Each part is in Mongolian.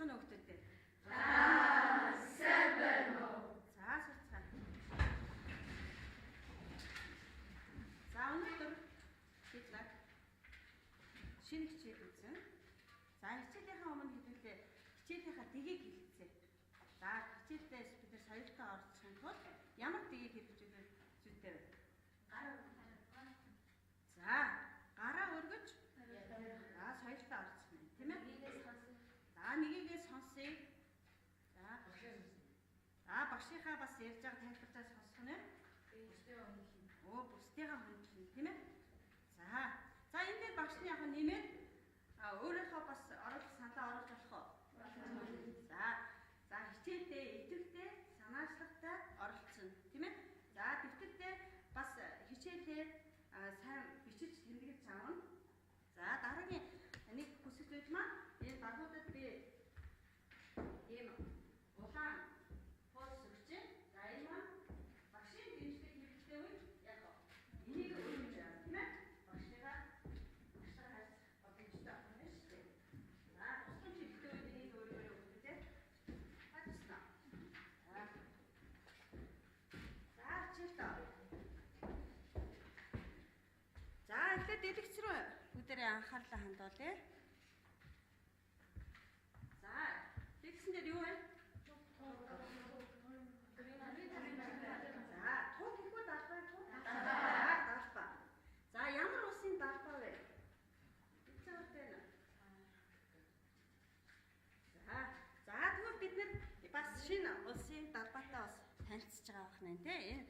Байцгаана уу хүмүүстээ? За, сайн байна уу? За, суцгаана. За, өнөөдөр бид нар шинэ хичээл үзнэ. За, хичээлийнхаа өмнө хэдүүлээ хичээлийнхаа дэгийг хэлцээ. За, хичээлдээ бид нар соёлтой оролцохын тулд ямар дэгийг хэрэгжүүлэх зүйтэй вэ? За, гараа өргөж за соёлтой оролцох нь, тийм ээ? За, нэгийгээ сонсъё. За, за багшийнхаа бас ярьж байгаа тайлбарлаа сонсох нь. Өө, бусдыгаа хүндлэн, тийм ээ? За. За, энэ дээр багш нь яг нэмээд өөрийнхөө бас оруулах саналаа оруулж болох уу? За. За, хичээлдээ идэвхтэй, санаачлагтай оролцсон, тийм ээ? За, дэвтэрдээ бас хичээлээ сайн бичиж тэмдэглэж авна. За, дараагийн нэг хүсэх зүйл маань энэ багуудад би ийм улаан хуудас өгч байна. За, энэ маань багшийн дэмжлэг хэрэгтэй үед яг энийг өгч байна, тийм ээ? Багшийнхаа багштай харьцах боломжтой байх нь шүү дээ. За, тусламж хэрэгтэй үед энийг өөрөөр өгдөг, тийм ээ? Хаажсан. За. За, хичээлд оръё. За, эхлээд дэлгэц рүү бүгдээрээ анхаарлаа хандуулъя. За, дэлгэцэн дээр юу вэ? За, туг гэх үү, далбай туг? За, далбай. За, ямар улсын далбай вэ? Эцэг байна. За, за тэгвэл бид нар бас шинэ улсын далбайтай бас танилцж байгаа байх нэ, тэ? Энэ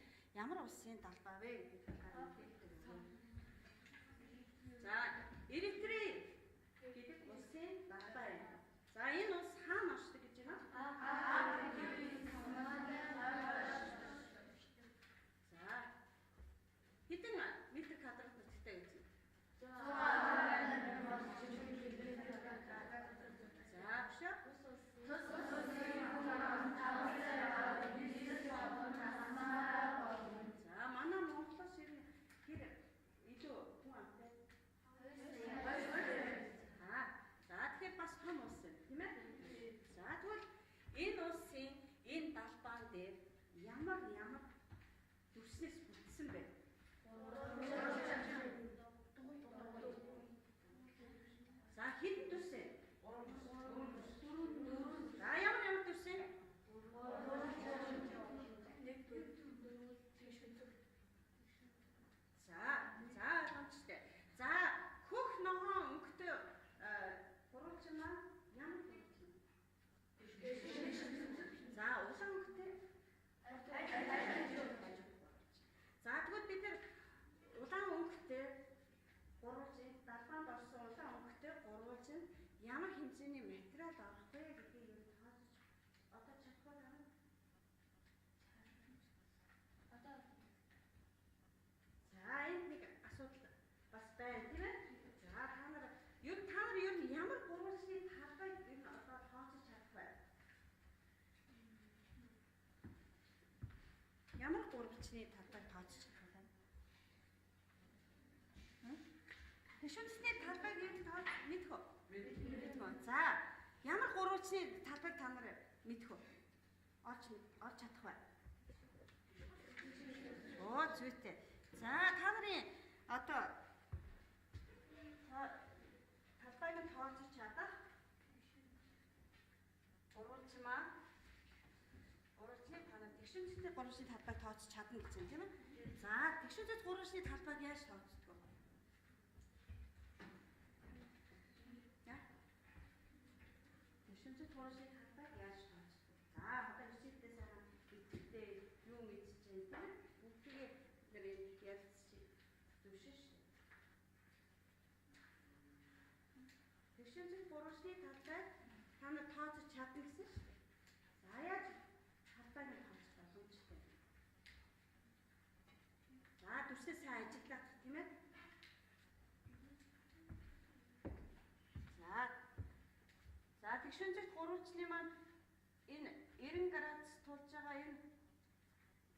ямар улсын далбай вэ гэдэг талаар мэдээлэл өгье. За, Эритрей гэдэг улсын далбай юм. За, энэ улс хаана оршдог гэж байна? За, хэдэн метр квадрат нутагтай гэж байна? За, биш үү? За, манай Монголоос ер нь хэр илүү хүн амтай? За, за тэгэхээр бас том улс юм, тийм ээ? За, тэгвэл энэ улсын энэ далбаан дээр ямар ямар дүрснээс бүтсэн бэ? За, хэдэн дүрс вэ? За, ямар ямар дүрс вэ? За, за ойлгомжтой. За, хөх ногоон өнгөтэй гурвалжин маань ямар гурвалжин? За, улаан өнгөтэй. За, тэгвэл бид нар улаан өнгөтэй гурвалжин, далбаанд орсон улаан өнгөтэй гурвалжин ямар хэмжээний материал орох вэ гэдгийг юу тооцож одоо чадах байна. За, энд нэг асуудал бас байна, тийм ээ? За, та нар ер нь ямар гурвалжны талбайг ер нь одоо тооцож чадах вэ? Ямар гурвалжны талбайг тооцож чадах вэ? Тэшүүнсний талбайг ер нь тооц мэдэх үү? Мэдэх үү? За, ямар гурвалжны талбайг та нар мэдэх үү? Олж чадах вэ? Оо, зүйтэй. За, та нарын одоо талбайг нь тооцож чадах гурвалжин маань гурвалжны та нар тэгшинцтэй гурвалжны талбайг тооцож чадна гэж байна, тийм ээ? За, тэгшинцэд гурвалжны талбайг яаж тооцдог вэ? Яа? Тэгшинцэд гурвалжны талбайг яаж тооцдог? За, одоо хичээлдээ сайхан идэвхтэй юу мэдчихэж байна, тийм ээ? Бүгдээ бид нэр ярилцчих зөвшөн шүү. Тэгшинцэд гурвалжны талбайг та нар тооцож чадна гэсэн шүү дээ. За, яаж талбайг нь тооцох боломжтой? За, дүрсээ сайн ажиглаад, тийм ээ? За. За, тэгшинцэд гурвалжны маань энэ 90 градус тулж байгаа энэ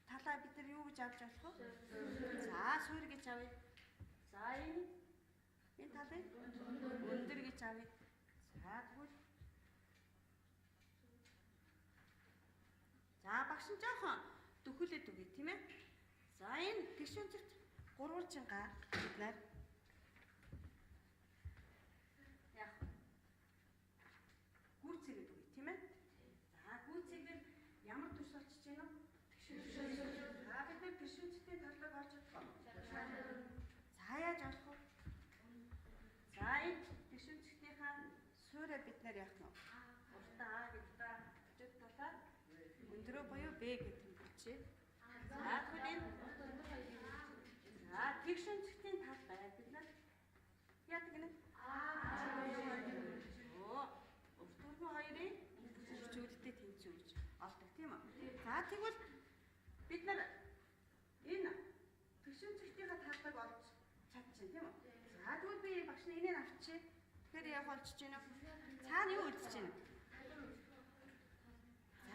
талаа бид нар юу гэж авч болох вэ? За, суурь гэж авъя. За, энэ талыг өндөр гэж авъя. За, тэгвэл багш нь жоохон дөхөлөд өгье, тийм ээ. За энэ тэгш өнцөгт гурвалжингаа бид нар яг гүйцээгээд өгье, тийм ээ. За гүйцээгээр ямар дүрс олчиж байна вэ? Тэгш өнцөг. За бид нар тэгш өнцөгтийн талыг олж чадах уу? За яаж олох вэ? За энэ тэгш өнцөгтийнхаа суурьа бид нар яах нь вэ? Уртаа А гэдэг хажуу талаа өндрөө буюу Б гэж тэмдэглэжээ. За тэгвэл энэ за тэгш өнцөгтийн талбай бид нар яадаг гэнэ? Урт өргөн хоёрын үржүүлэлтэд тэнцүү гэж олдог, тийм үү? За тэгвэл бид нар энэ тэгш өнцөгтийнхаа талбайг олж чадчихна, тийм үү? За тэгвэл би багш нь энийг авчи. Тэгэхээр яг олж байна уу? Цаана юу үлдэж байна?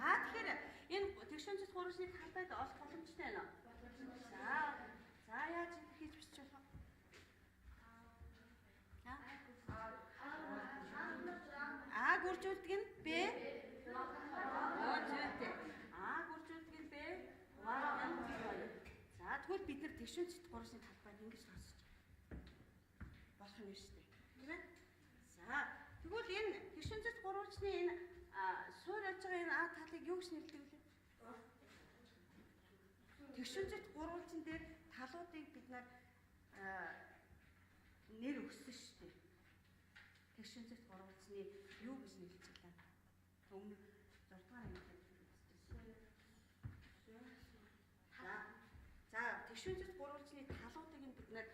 За тэгэхээр энэ тэгш өнцөгт гурвалжны талбайд олох боломжтой байна уу? За яаж хийж бичиж болох вэ? А гүржүүлдэг нь Б. Зүйтэй. А гүржүүлдэг нь Б. Хуваадаг нь 2. За тэгвэл бид нар тэгш өнцөгт гурвалжны талбайг ингэж тооцож болох юм шүү дээ. Тийм ээ? За тэгвэл энэ тэгш өнцөгт гурвалжны энэ суурь болж байгаа энэ А талыг юу гэж нэрлэдэг вэ? Тэгш өнцөгт гурвалжин дээр талуудыг бид нар нэр өгсөн шүү дээ. Тэгш өнцөгт гурвалжны юу гэж нэрлэж байлаа? Өмнө 6 дугаар ангид үзчихсэн. За тэгш өнцөгт гурвалжны талуудыг нь бид нар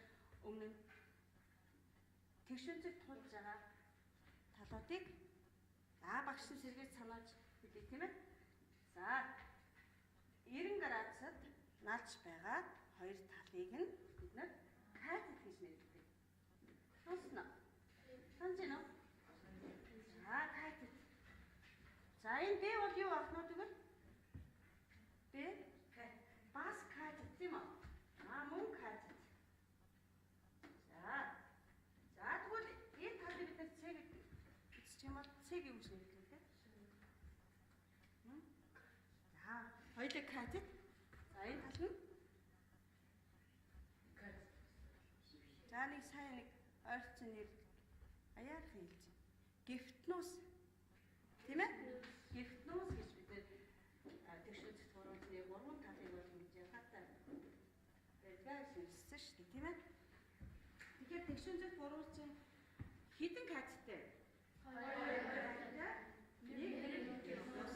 өмнө нь тэгш өнцөгт тулж байгаа талуудыг за багш нь сэргийж санааж хэлье, тийм ээ. За 90 градусад налж байгаа хоёр талыг нь бид нар катет гэж нэрлэдэг. Сонсно. Санаж байна уу? За катет. За энэ Б бол юу авах нь тэгвэл? Б бас катет, тийм үү? А мөн катет. За. За тэгвэл энэ талыг бид нар С гэж үзчих юм бол С гэж нэрлэдэг тийм. За хоёулаа катет. За энэ тал нь за нэг сайн нэг ойрцсон нэр аяархан хэлж байна. Гефтнус, тийм ээ? Гефтнус гэж бид нар тэгш өнцөгт гурвалжны гурван талыг бол ингэж ялгаатай байдгаа хэлсэн шүү дээ, тийм ээ? Тэгэхээр тэгш өнцөгт гурвалжин хэдэн катеттэй? 2 катеттэй. Нэг гефтнус.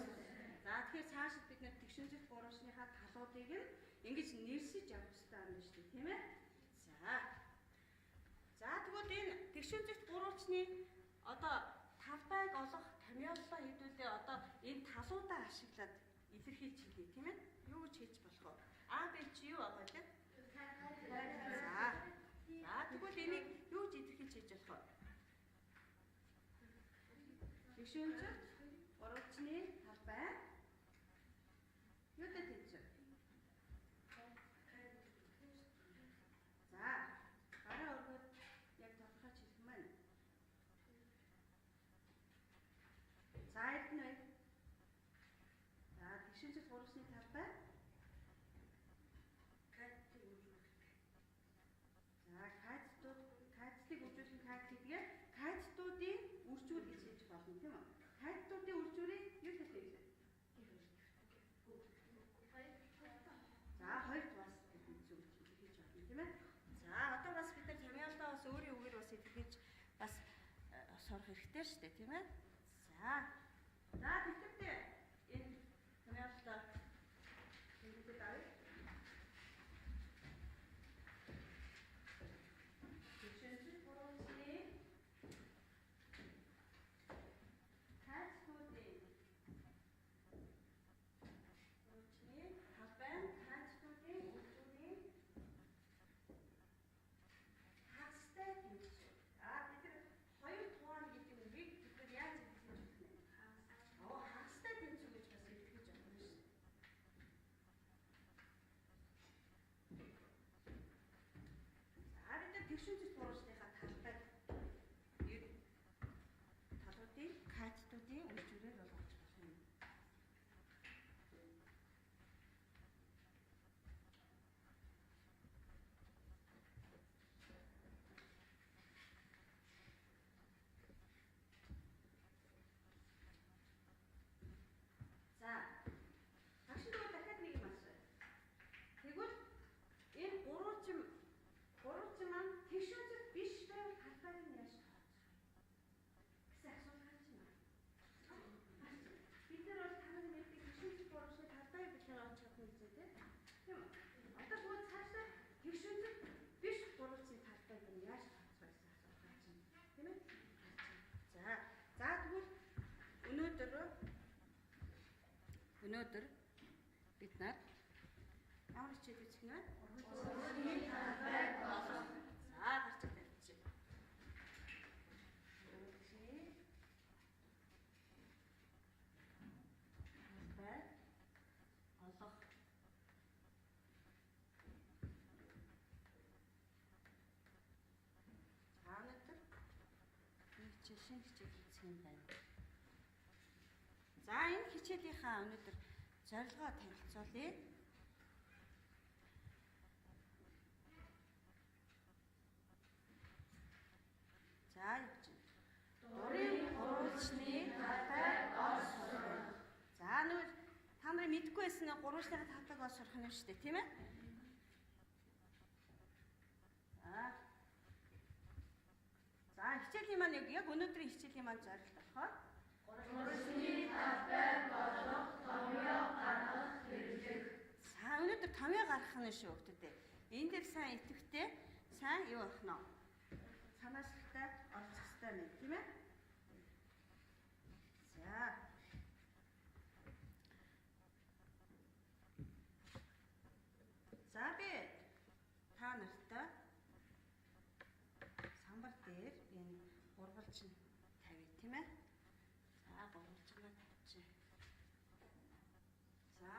За тэгэхээр цаашид бид нар тэгш өнцөгт гурвалжныхаа талуудыг нь ингэж нэрсэж явах хэрэгтэй юм шүү дээ, тийм ээ? За. За тэгвэл энэ тэгш өнцөгт гурвалжны одоо талбайг олох томьёоллоо хэдүүлээ одоо энэ талуудаа ашиглаад илэрхийлж хэлье, тийм ээ? Юу гэж хэлж болох вэ? А Б чи юу байгаа вэ? За. За тэгвэл энийг юу гэж илэрхийлж хийж болох вэ? Тэгш өнцөгт гурвалжны талбай юутай тэнцүү? За гараа өргөөд яг тодорхой хэлэх юм байна. За эрдэнэ бай. За тэгш өнцөгт гурвалжны талбай катетыг үржүүлэх. За катетыг үржүүлэх катет гэдгээр катетуудын үржүүр гэж хэлж болно, тийм үү? Катетуудын үржүүрийг юу гэдэг вэ? За хоёр бас тэнцүү гэж хэлж болно, тийм ээ? За одоо бас бид нар томьёолоо бас өөрийн үгээр бас илэрхийлж бас сурах хэрэгтэй шүү дээ, тийм ээ? За. За тэгтээ энэ томьёолоо тэмдэглээд авъя. Тэгш өнцөгт гурвалжны катетуудын гурвалжны талбай катетуудын үржүүрийн хагастай тэнцүү. А бид нар хоёр тугаана гэдэг үгийг бид нар яаж илэрхийлж болох вэ? Өнөөдөр бид нар ямар хичээл үзэх нь вэ? Ургамлын талбай болох. За, гарч тавьчих. Ургамлын талбай олох. За, өнөөдөр нэг шинэ хичээл үзэх юм байна. За, энэ хичээлийнхаа өнөөдөр зорилгоо танилцуулъя. За, явж байна. Дурын гурвалжны талбай олж сурах. За, нөгөө та нарын мэдэхгүй байсан нэг гурвалжны талбайг олж сурах нь шүү дээ, тийм ээ? За, хичээлийн маань яг өнөөдрийн хичээлийн маань зорилго болохоор Гурвалжны талбай болох томьёо гаргах хэрэглэх. За, өнөөдөр томьёо гаргах нь шүү хүмүүдээ. Энэ дээр сайн идэвхтэй, сайн юу ах нь вэ? Санаачлалтай оролцох ёстой юм, тийм ээ? За. За, би та нартай самбар дээр энэ гурвалжин тавья, тийм ээ? За, гурвалжингаа тавьчих. За,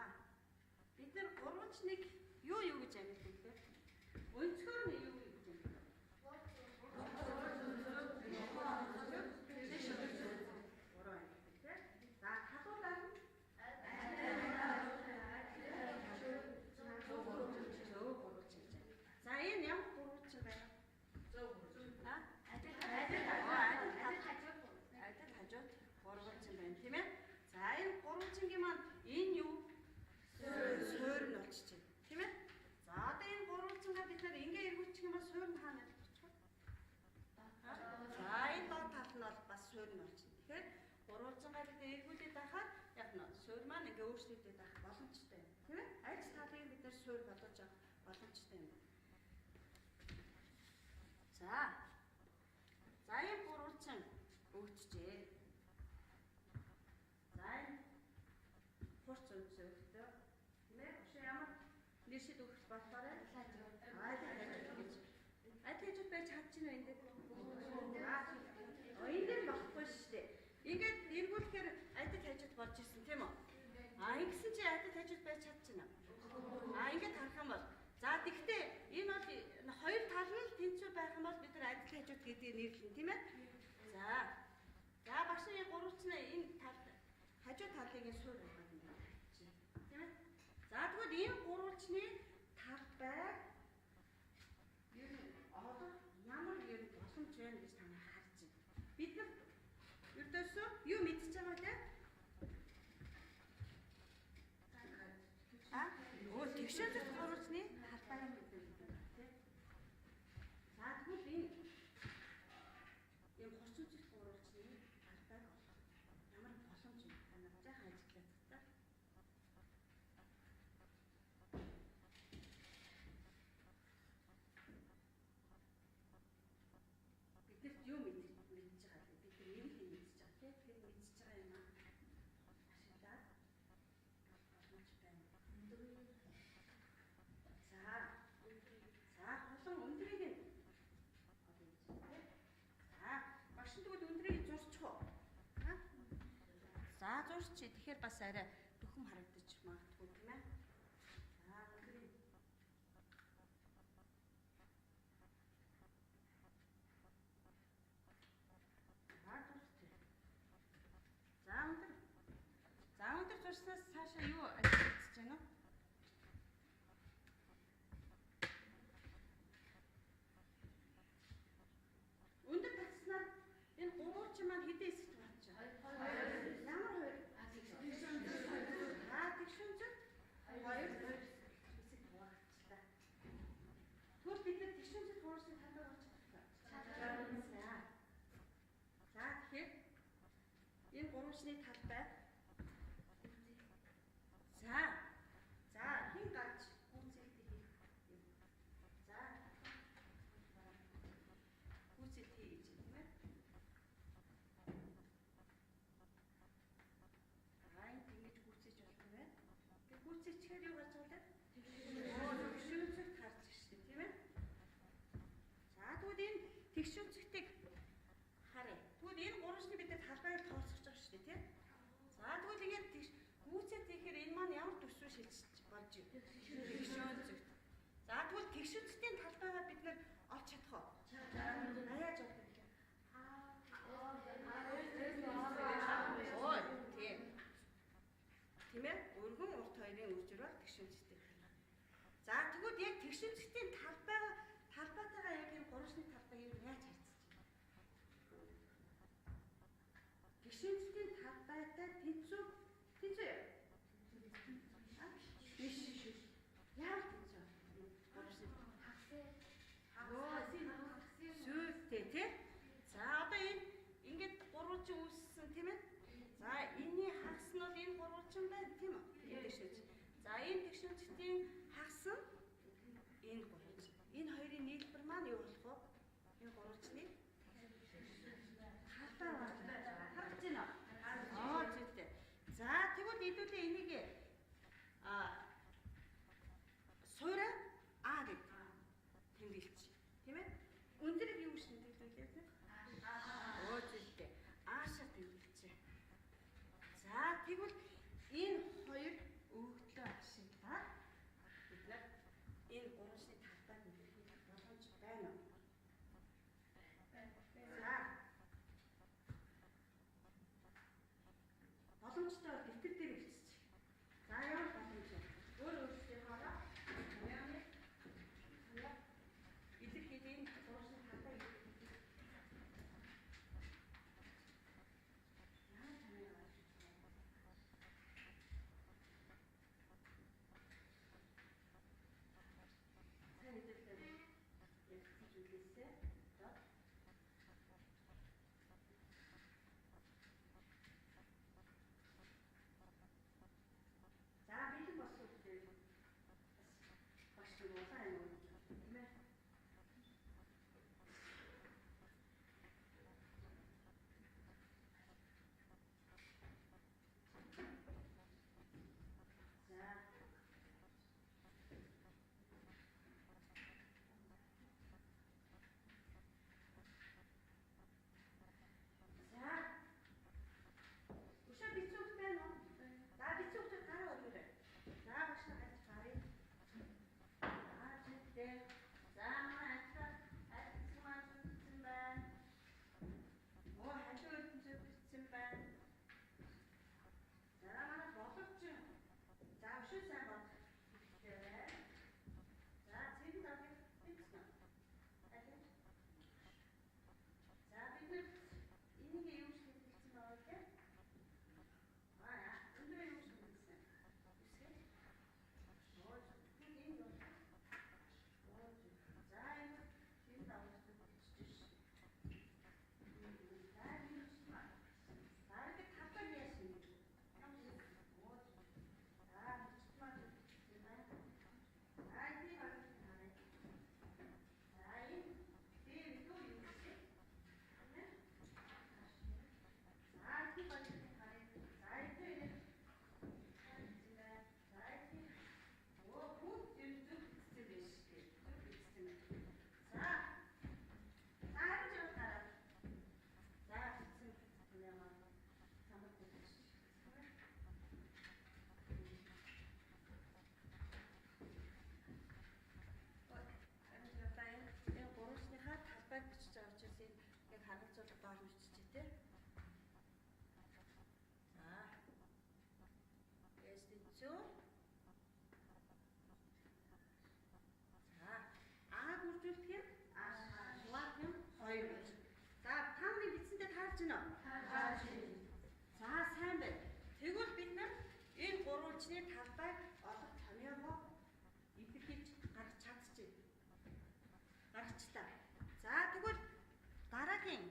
бид нар гурвалжныг юу гэж амилдаг вэ? Өнцгөр нь юу гэж амилдаг? Гурван амилдаг, тийм. За, талуулаар нь зөв гурвалжин гэж амилдаг. За, энэ ямар гурвалжин байна? Зөв гурвалжин. А? Адил Адил хажууд гурвалжин байна, тийм ээ? За, энэ гурвалжингийн маань энэ юу? Суурь нь болчих чинь, тийм ээ? За, одоо энэ гурвалжингаа бид нар ингээ эргүүлчих юм бол суурь нь хаана болчих вэ? За, энэ доод тал нь бол бас суурь нь болчихно. Тэгэхээр гурвалжингаа бид эргүүлээд байхаар яг нь суурь маань ингээ өөрчлөгдөд байх боломжтой юм, тийм ээ? Аль ч талыг бид нар суурь болгож авах боломжтой юм. За. За, энэ гурвалжин өгчжээ. За, энэ хурц өнцөгтэй, тийм ээ? Өшөө ямар нэршил өгөх болохоор адил хажууд гэж. Адил хажууд байж чадчихна энэ дээр. Энэ дээр болохгүй шүү дээ. Ингээд эргүүлэхээр адил хажууд болж ирсэн, тийм үү? А, ингэсэн чи адил хажууд байж чадчихна. А, ингээд харах юм бол за, тэгвэл энэ бол хоёр тал нь л тэнцвэр байх юм бол бид нар адил хажууд гэдгийг нэрлэнэ, тийм ээ? За. За, багшийн гурвалжны энэ талд хажуу талыг нь суурь болгоод ингээд тавьчих. Тийм ээ? За, тэгвэл энэ гурвалжны талбай ер нь олох ямар ер нь боломж байна гэж та нар харж байна. Бид нар ердөөсөө юу мэдчихэж байгаа вэ? А? Тэгшээлт гурвалжны талбай юм бид нар мэднэ, тийм. За, тэгвэл энэ ийм хурц үзэх гурвалжны талбайг олох ямар боломж юм та нар жаахан ажиглаад та. Бид нарт юу мэдчихэж байгаа вэ? Бид нар юм л мэдчихэж байгаа, тийм. Тэр мэдчихэж байгаа юм аа ашиглаад боломж байна. За. За, хулан өндрийг нь одоо ингэж, тийм. За, багш нь тэгвэл өндрийг зурчих уу? Аа? За, зурчих. Тэгэхээр бас арай дөхөм харагдаж магадгүй, тийм ээ. За, өндрийг. За, зурчих. За, өндөр. За, өндөр зурснаас цаашаа юу ажиглагдаж байна вэ? Өндөр татснаар энэ гурвалжин маань хэдэн хэсэгт хуваалцаж байна? Ямар хоёр? За, тэгшүүнзэл хоёр хэсэгт хуваалцлаа. Тэгвэл бид нар тэгшүүнзэл гурвалжны талаар олж чадах вэ? За. За, тэгэхээр энэ гурвалжны талбай. За. За, хэн гарч гүйцэлт хийх юм? За. Гүйцэлт хий гэж, тийм ээ? За, энэ ингэж гүйцэж болох юм байна. Тэгш өнцөгтийг харъя. Тэгвэл энэ гурвалжны бид нар талбайг тооцож байгаа шүү дээ, тийм? За тэгвэл ингээд тэгш гүйцэд хийхээр энэ маань ямар төсвөө шилжиж болж байна? Тэгш өнцөгт. За тэгвэл тэгш өнцөгтийн талбайгаа бид нар олж чадах уу? Яаж олох вэ? Ой, тийм. Тийм ээ? Өргөн урт хоёрын үржир бол тэгш өнцөгтэй талбай. За тэгвэл яг тэгш өнцөгтийн талбайтайгаа яг энэ гурвалжны талбай юу яаж харьцаж байна? Тэгш өнцөгтийн талбайтай тэнцүү тэнцүү юу? Биш. Ямар тэнцүү? Гурвалжны сүүлтэй тий? За одоо энэ ингээд гурвалжин үүссэн тийм ээ? За энэний хагас нь бол энэ гурвалжин байна тийм үү? Энэ тэгш өнцөг. За энэ тэгш өнцөгтийн хагас нь энэ гурвалжин. Энэ хоёрын нийлбэр маань юу болох вэ? Энэ гурвалжны талбай байна. Харагдаж байна уу? Аа зүйтэй. За тэгвэл хэдүүлээ энийг суурай А гэдэг тэмдэглэж. Тийм ээ? Өндрийг юу гэж тэмдэглүүлээ вэ? Өө зүйтэй. Аашаа тэмдэглэжээ. За тэгвэл энэ хоёр өгөгдлөө ашиглаад бид нар энэ гурвалжны талбайг илэрхийлэх боломж байна уу? За. Боломжтой бол дэвтэр дээр бичиж. За ямар боломж вэ? Өөр өөрсдийнхоороо илэрхийлэх энэ гурвалжны талбайг илэрхийлэх. Ямар томьёо гарч ирж байна? Сайн хэдүүлээ ярилцаж үлээсэй. Одоо за бэлэн болсон үедээ бас багш нэг улаан юм уу тийм ээ? За. За. Өшөө бицүү байна уу? За бицүү хүмүүс гараа өргөрэй. За багш нар харж гарыг. За зүйтэй. За манай альта альцсан маань зүтсэн байна. Оо халиу өдөн зүтсэн байна. За манай боловч. За өшөө сайн бодох хэрэгтэй байна. За цэвэн давыг бичсэн үү? Аль? За бид нар энийг юу гэж тэмдэглэсэн байгаа вэ? Аа өндөр юу гэж тэмдэглэсэн? Үсгээ. Оо тэгвэл энэ бол оо за энэ цэвэн давыг бичиж шээ. За энэ бичсэн ба. За ингээд талбай яасан юм? Оо за бичсэн маань бичсэн байна. За эдний багийг харъя. За энэ дээр юу юу гэсэн? За эдний багийг харъя. За эдний байна. За эдний оо бүгд ер зөв бичсэн байж шүү дээ. Зөв бичсэн байна. За. За харин жил гараад. За бичсэн юм аа. Самар бичсэн. Харин энэ гурвалжныхаа талбайг бичиж байгаа учраас энэ яг харгалзуулах доор нь биччихэ тий. За. Эс тэнцүү. За. А гүржүүлэх юм. Хуваах юм 2 гэж. За та нарын бичсэнтэй таарч байна уу? Таарч байна. За сайн байна. Тэгвэл бид нар энэ гурвалжны талбайг олох томьёогоо илэрхийлж гаргаж чадчихэв. Гаргачлаа. За тэгвэл дараагийн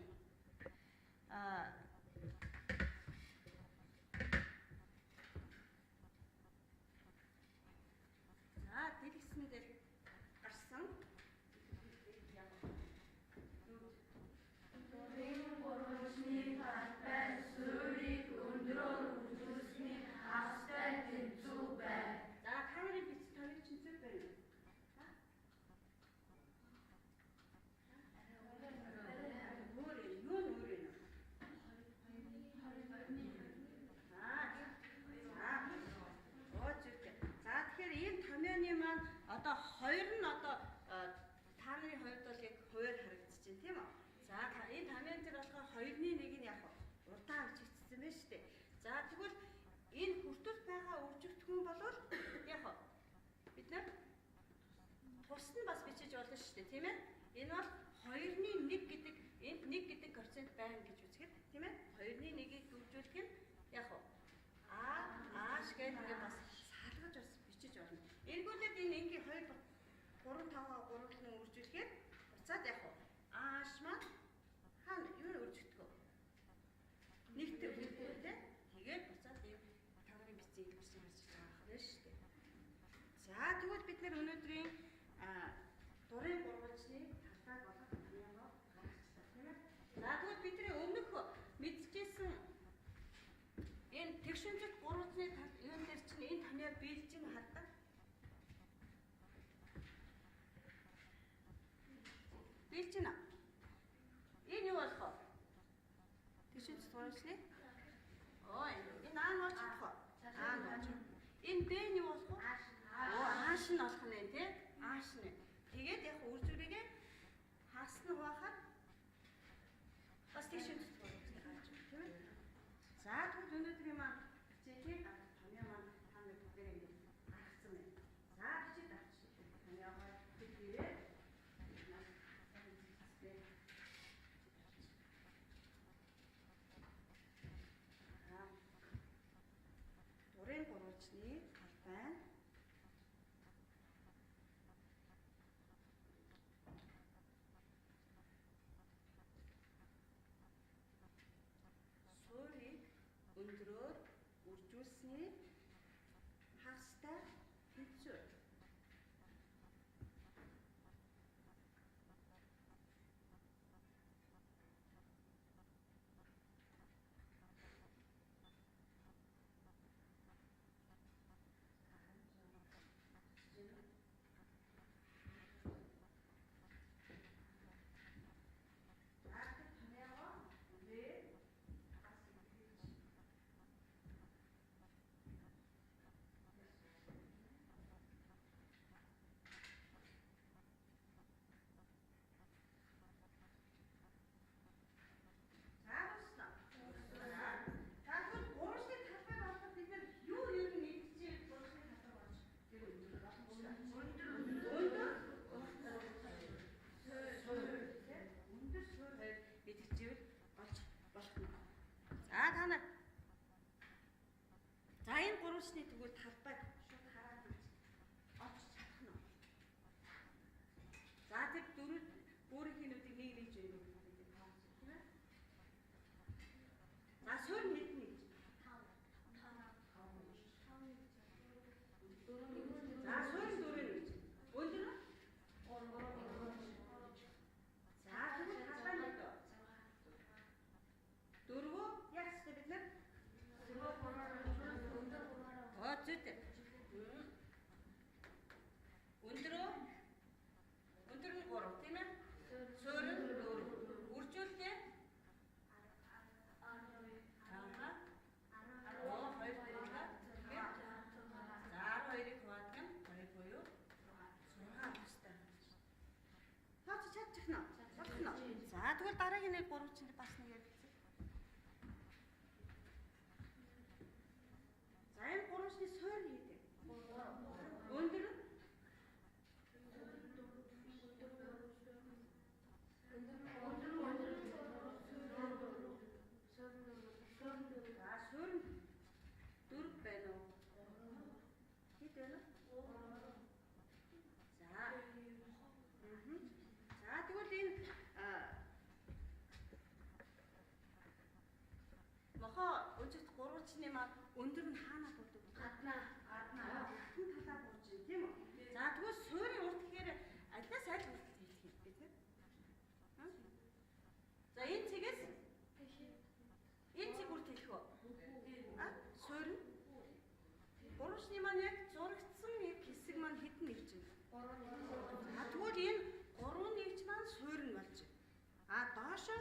болно шүү дээ, тийм ээ? Энэ бол 2-ны 1 гэдэг энд 1 гэдэг коэффициент байна гэж үзэхэд, тийм ээ? 2-ны 1-ийг дөрвжүүлэх нь яг уу А Ааш гэдэг ингээ бас салгаж бас бичиж болно. Эргүүлээд энэ энгийн 2 3 5 3 нь үржүүлэхээр буцаад яг уу Ааш маань хаана юу үржигдэх вэ? Нэгтэй үржигдэх тийм. Тэгээд буцаад ийм Пифагорын бичгийн хэлбэрсэн гарч иж байгаа юм шүү дээ. За тэгвэл бид нэр өнөөдрийн дурын гурвалжны талбайг болох томьёогоо гаргачлаа, тийм ээ. За тэгвэл бидний өмнөх мэдчихсэн энэ тэгшинжит гурвалжны тал юун дээр чинь энэ томьёо биелж ин хаддаг. Биелж гинэ. Энэ юу болох вэ? Тэгшинжит гурвалжны? Оо энэ Аа нь болж чадах уу? Аа нь болж. Энэ Б нь юу болох вэ? Оо ааш нь болох нэ тий? Ааш нь. Тэгээд яг үр зүрийгээ хагас нь хуваахад бас тэгшинжит гурвалжны гарч ирнэ, тийм ээ. За тэгвэл өнөөдрийн маань хичээлийн томьёо маань та нар бүгдээрээ ингэж гаргацсан байна. За бичээд авчих. Томьёогоо бид ирээд маш сайн үзэсгэлээ. За дурын гурвалжны талбай суурийг өндрөөр үржүүлсний хагастай тэнцүү. За тэр томьёогоо үрээ бас илэрхийлж. За дуслаа. За тэгвэл гурвалжны талбайг олоход бид нар юу ер нь нэгдчихээ гурвалжны талбайг олж тэр өндөр боломжтой. Өндөр суурь тийм өндөр суурь хоёр мэдчихвэл олж болох нь. За та нар за энэ гурвалжны тэгвэл талбайг шууд хараад үзье. Олж чадах нь. За тэр дөрөв бүрийнхнүүдийг нэг нэг жинг бид тооцсон тийм ээ. За суурь нь хэд нэг? За суурь нь дөрөв нэг. Өндөр нь? За тэгвэл талбай нь хэд вэ? Дөрвөө яах ёстой бид нар? Тоо зүйтэй. Өндрөө өндөр нь 3 тийм ээ? Суурь нь 4. Үржүүлэлтээ? Ааха. Оо 2 дээр. Тэгэхээр за 12-ыг хуваадаг нь 2 буюу 6 авах ёстой. Тооцож чадчих нь уу? Болох нь уу? За тэгвэл дараагийн нэг 3 чинь бас нэг ярилцъя. За энэ гурвалжны суурь нь хэд вэ? Өндөр нь? За суурь нь 4 байна уу? Хэд байна вэ? За. За тэгвэл энэ нохоо өнжигт гурвалжны маань өндөр нь хаана болдог вэ? Гаднаа. Гадна талаа бууж байна тийм үү? За тэгвэл суурийн урт гэхээр алиас аль хүртэл хэлэх юм бэ тийм? За энэ цэгээс энэ цэг хүртэл хэлэх үү? А суурь нь гурвалжны маань яг зурагдсан яг хэсэг маань хэдэн нэгж байна? За тэгвэл энэ 3 нэгж маань суурь нь болж байна. А доошо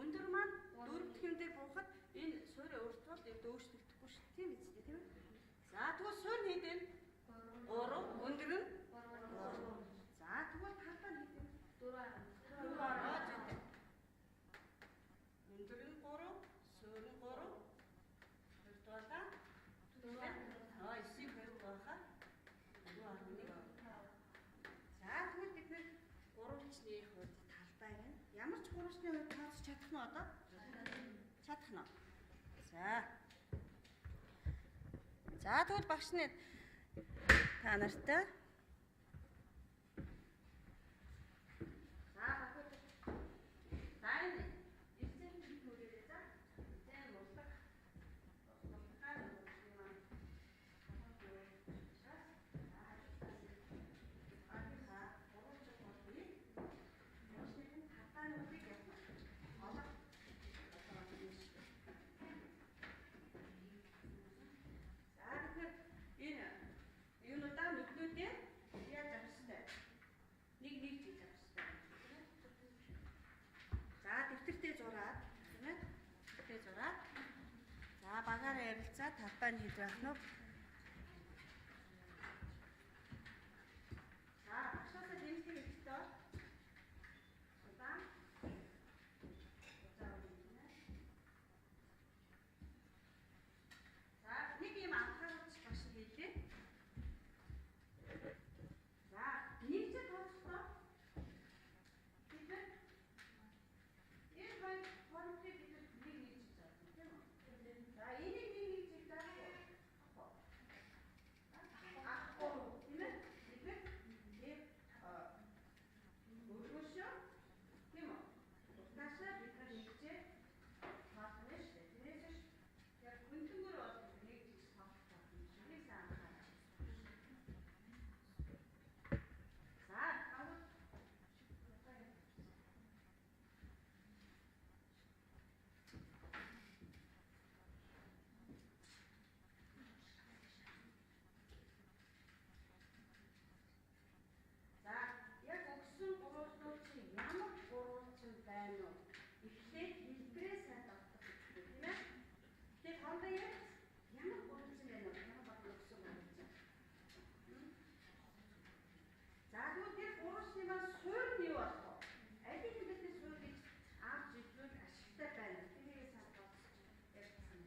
өндөр маань 4 дэх юм дээр буухад энэ суурийн урт бол өөшлөгдөхгүй шүү дээ. Тийм биз дээ тийм ээ? За тэгвэл суурь нь хэд вэ? 3 өндөр нь 3. За тэгвэл талбай нь хэд вэ? 4 зүйтэй. Өндөр нь 3, суурь нь 3. Хоёрдугаарлаа. Аа 9-ийг хоёрдугаархаа 4.1. За тэгвэл бид нэр гурвалжны хувьд тооцож чадах нь одоо? Чадах нь. За. За тэгвэл багш нь та нартай за багш. За энэ эрзэн хүрээрээ за. За энэ мулдаг. Мулдахаар юм аа. За тэгэхээр энэ юунуудаа нүднүүдээ яаж авах ёстой? Нэг нэг хийж авах ёстой. За дэвтэртээ зураад тийм ээ? Дэвтэртээ зураад за багаараа ярилцаа талбай нь хэд байх нь вэ? За багшаасаа дэмжлэг хэрэгтэй бол удаан удаан тийм ээ. За нэг юм анхааруулж багш хэллээ. За нэгжээ тооцлоо. Бид нар энэ хоёр формыг бид нар нэг нэг гэж заасан тийм үү? За энийг нэг нэг гэж заахгүй. Ахгүй тийм ээ? Бид нар тийм өргөшөө тийм үү? Уртаашаа бид нар нэгжээ тооцно шүү дээ. Тэрнээс биш яг хүнднгөр бол нэг гэж тооцох юм шиг сайн анхаарч. За багууд. За яг өгсөн гурвалжнууд чинь ямар гурвалжин байна вэ? Эхлээд хэлбэрээ сайн давтах хэрэгтэй тийм ээ. Тэгэхээр хондоо яг ямар гурвалжин байна вэ? Ямар баг өгсөн гурвалжин? За тэгвэл тэр гурвалжны маань суурь нь юу болох вэ? Алийг нь бидний суурь гэж авч идвэл ашигтай байна. Тэрийг сайн тооцож ярьсан.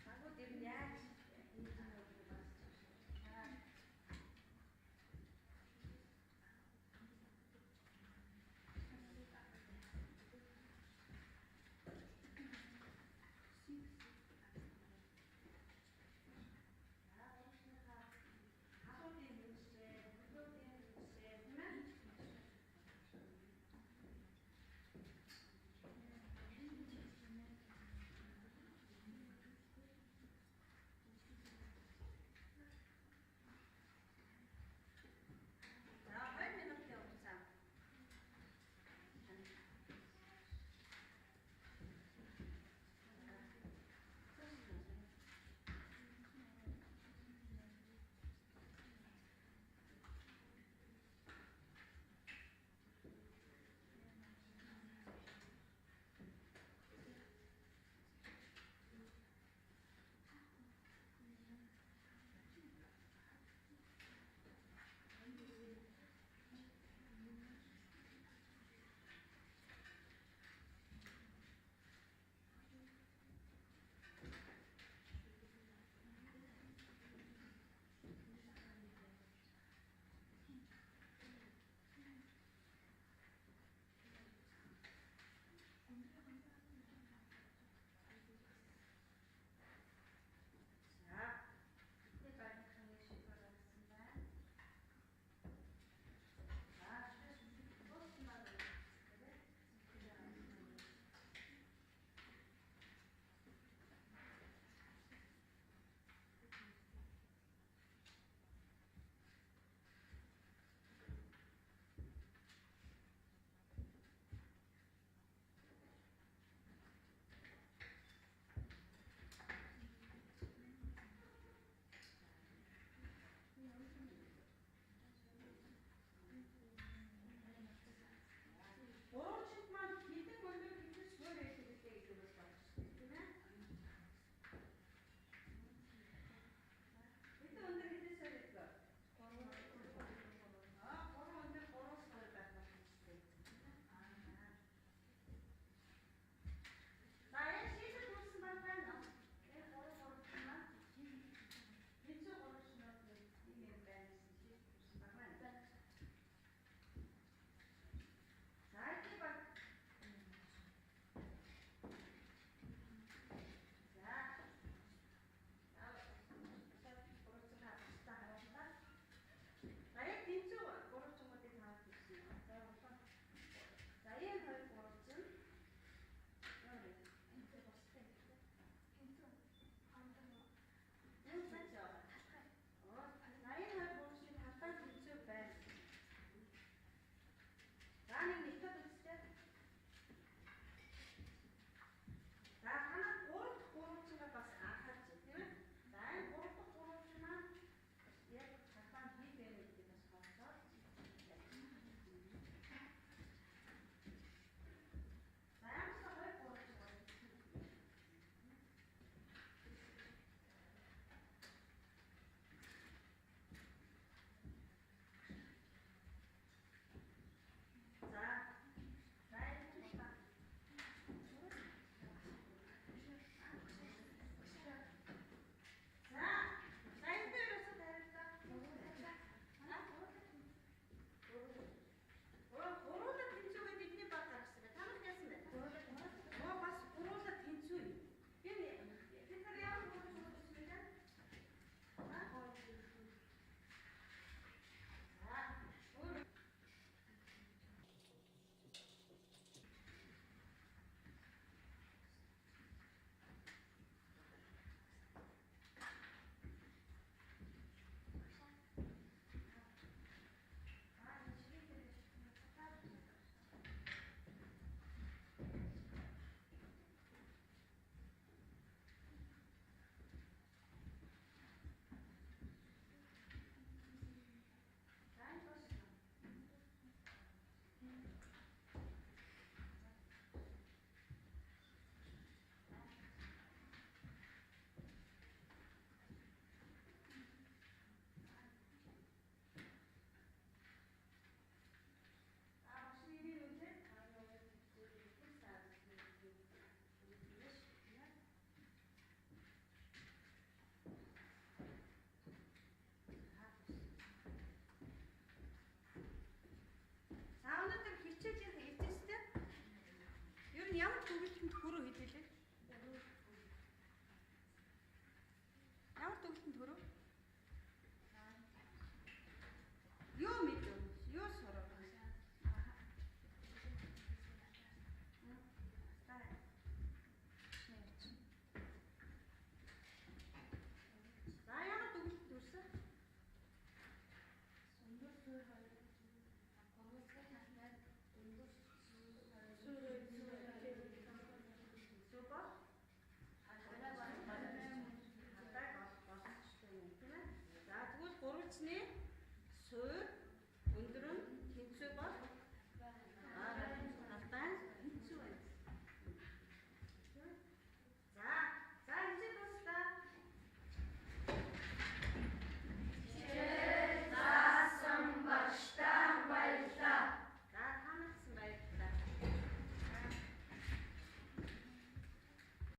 Багууд ер нь яаж хийж байгаа вэ? За, уушныхаа халуудын нэршээ, хөлөөдийн нэршээ, тийм ээ? Сүүлд нь төрөв.